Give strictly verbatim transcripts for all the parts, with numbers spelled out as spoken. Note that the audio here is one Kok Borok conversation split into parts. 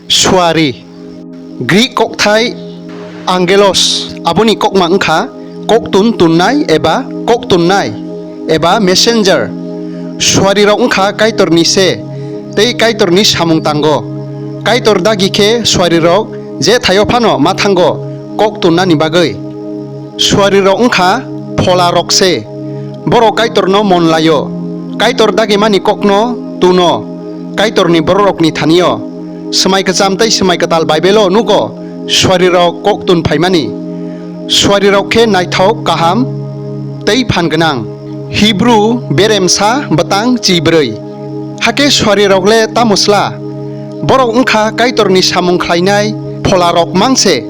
Suari, Greek kokthai angelos, aboni kokma wngkha koktun tunnai eba koktunnai eba messenger. Suarirok wngkha Kaitorni se, tei Kaitorni samung tango. Kaitor dagi khe suarirok je thaio phano ma thango kok tunnani bagwi. Suarirok wngkha pholarok se, borok Kaitorno mon laio, Kaitor dagimani kokno tuno, Kaitorni bororokni thanio. Swmai kwcham tei swmai kwtal Baibelo nugo suarirok kok tun phaimani. Suarirok khe naithok, kaham tei phan gwnang. Hibru beremsa bwtang chibrwi. Hakhe suarirok le tamo sla? Borok wngkha Kaitorni samung khlainai pholarok mang se.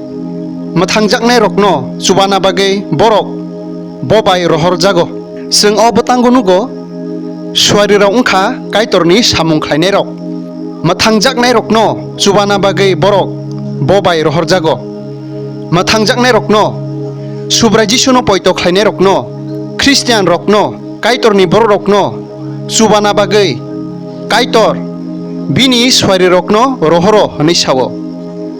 Mwthangjaknairokno chubana bagwi borok bo bai rohorjago. Chwng o bwtango nugo, suarirok wngkha Kaitorni samung khlainairok. Mwthangjaknairokno chubana bagwi borok bo bai rohorjago. Mwthangjaknairokno, Subrai Jisuno poito khlainairokno, Khristianrokno, Kaitorni bororokno chubana bagwi Kaitor bini suarirokno rohoro hwnwi sao.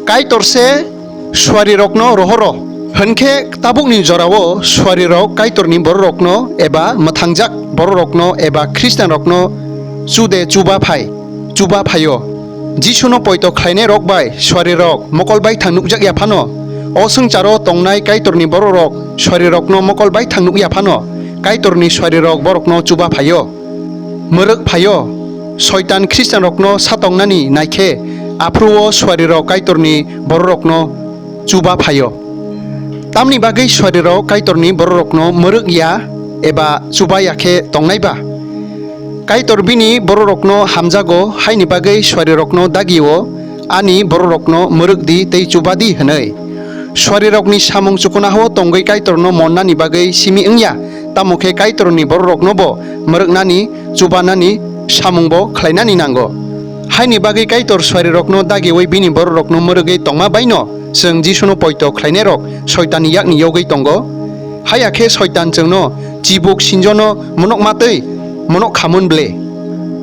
Kaitor se suarirokno rohoro. Hwnkhe tabukni jorao suarirok Kaitorni bororokno eba mwthangjak bororokno eba Khristianrokno chude chuba phai, chuba phaio. Jisuno poito khlainairok bai suarirok mokol baithang nukjak ya phano, o swngcharo tongnai Kaitorni bororok suarirokno mokol baithang nuk ya phano, Kaitorni suarirok borokno chuba phaio. Mwrwk phaio. Soitan Khristianrokno satongnani naikhe, aphuru-o suarirok Kaitorni bororokno chuba phaio. Tamni bagwi suarirok Kaitorni bororokno mwrwk ya eba chuba ya khe tongnai ba? Kaitor bini bororokno hamjago, haini bagwi suarirokno dagio, "Ani bororokno mwrwk di tei chuba di," hwnwi. Suarirokni samung chukunaho tongwi Kaitorno monnani bagwi simi wngya, tamo khe Kaitorni bororoknobo mwrwknani, chubanani samungbo khlainani nango. Haini bagwi Kaitor suarirokno dagiwi bini bororokno mwrwgwi tongma baino chwng Jisuno poito khlainairok Soitanni yakni yogwi tongo. Haya khe Soitan chwngno chibuk sinjono monok matwi monok khamun ble.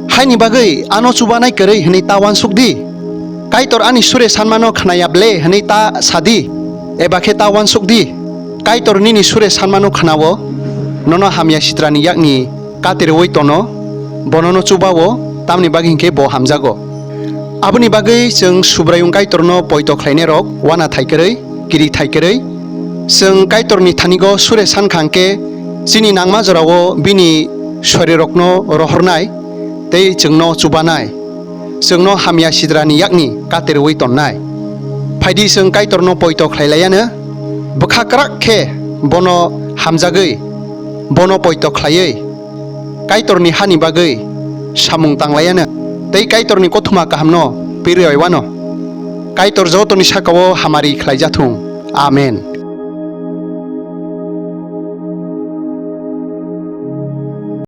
Haini bagwi ano chubanai kwrwi hwnwi ta uansuk di. Kaitor ani sure sanmano khnaya ble hwnwi ta sa di, eba khe ta uansuk di. Kaitor nini sure sanmano khnao, nono hamya sitrani yakni katirwi tono, bo nono chubao, tamni bagwi hinkhe bo hamjago. Aboni bagwi chwng Subraiyung Kaitorno poito khlainairok uana thai kwrwi, kiri thai kwrwi, chwng Kaitorni thanigo sure san kha hwnkhe chini nangma jorao bini sorirokno rohornai tei chwngno chubanai, chwngno hamya sidrani yakni katirwi tonnai. Phaidi chwng Kaitorno poito khlai laiya no, bwkha kwrak khe bono hamjagwi, bono poito khlaiwi Kaitorni hani bagwi samung tang laiya no tei Kaitorni kothoma kahamno pirwi wano. Kaitor jotoni sakao hamari khlai jathung. Amen.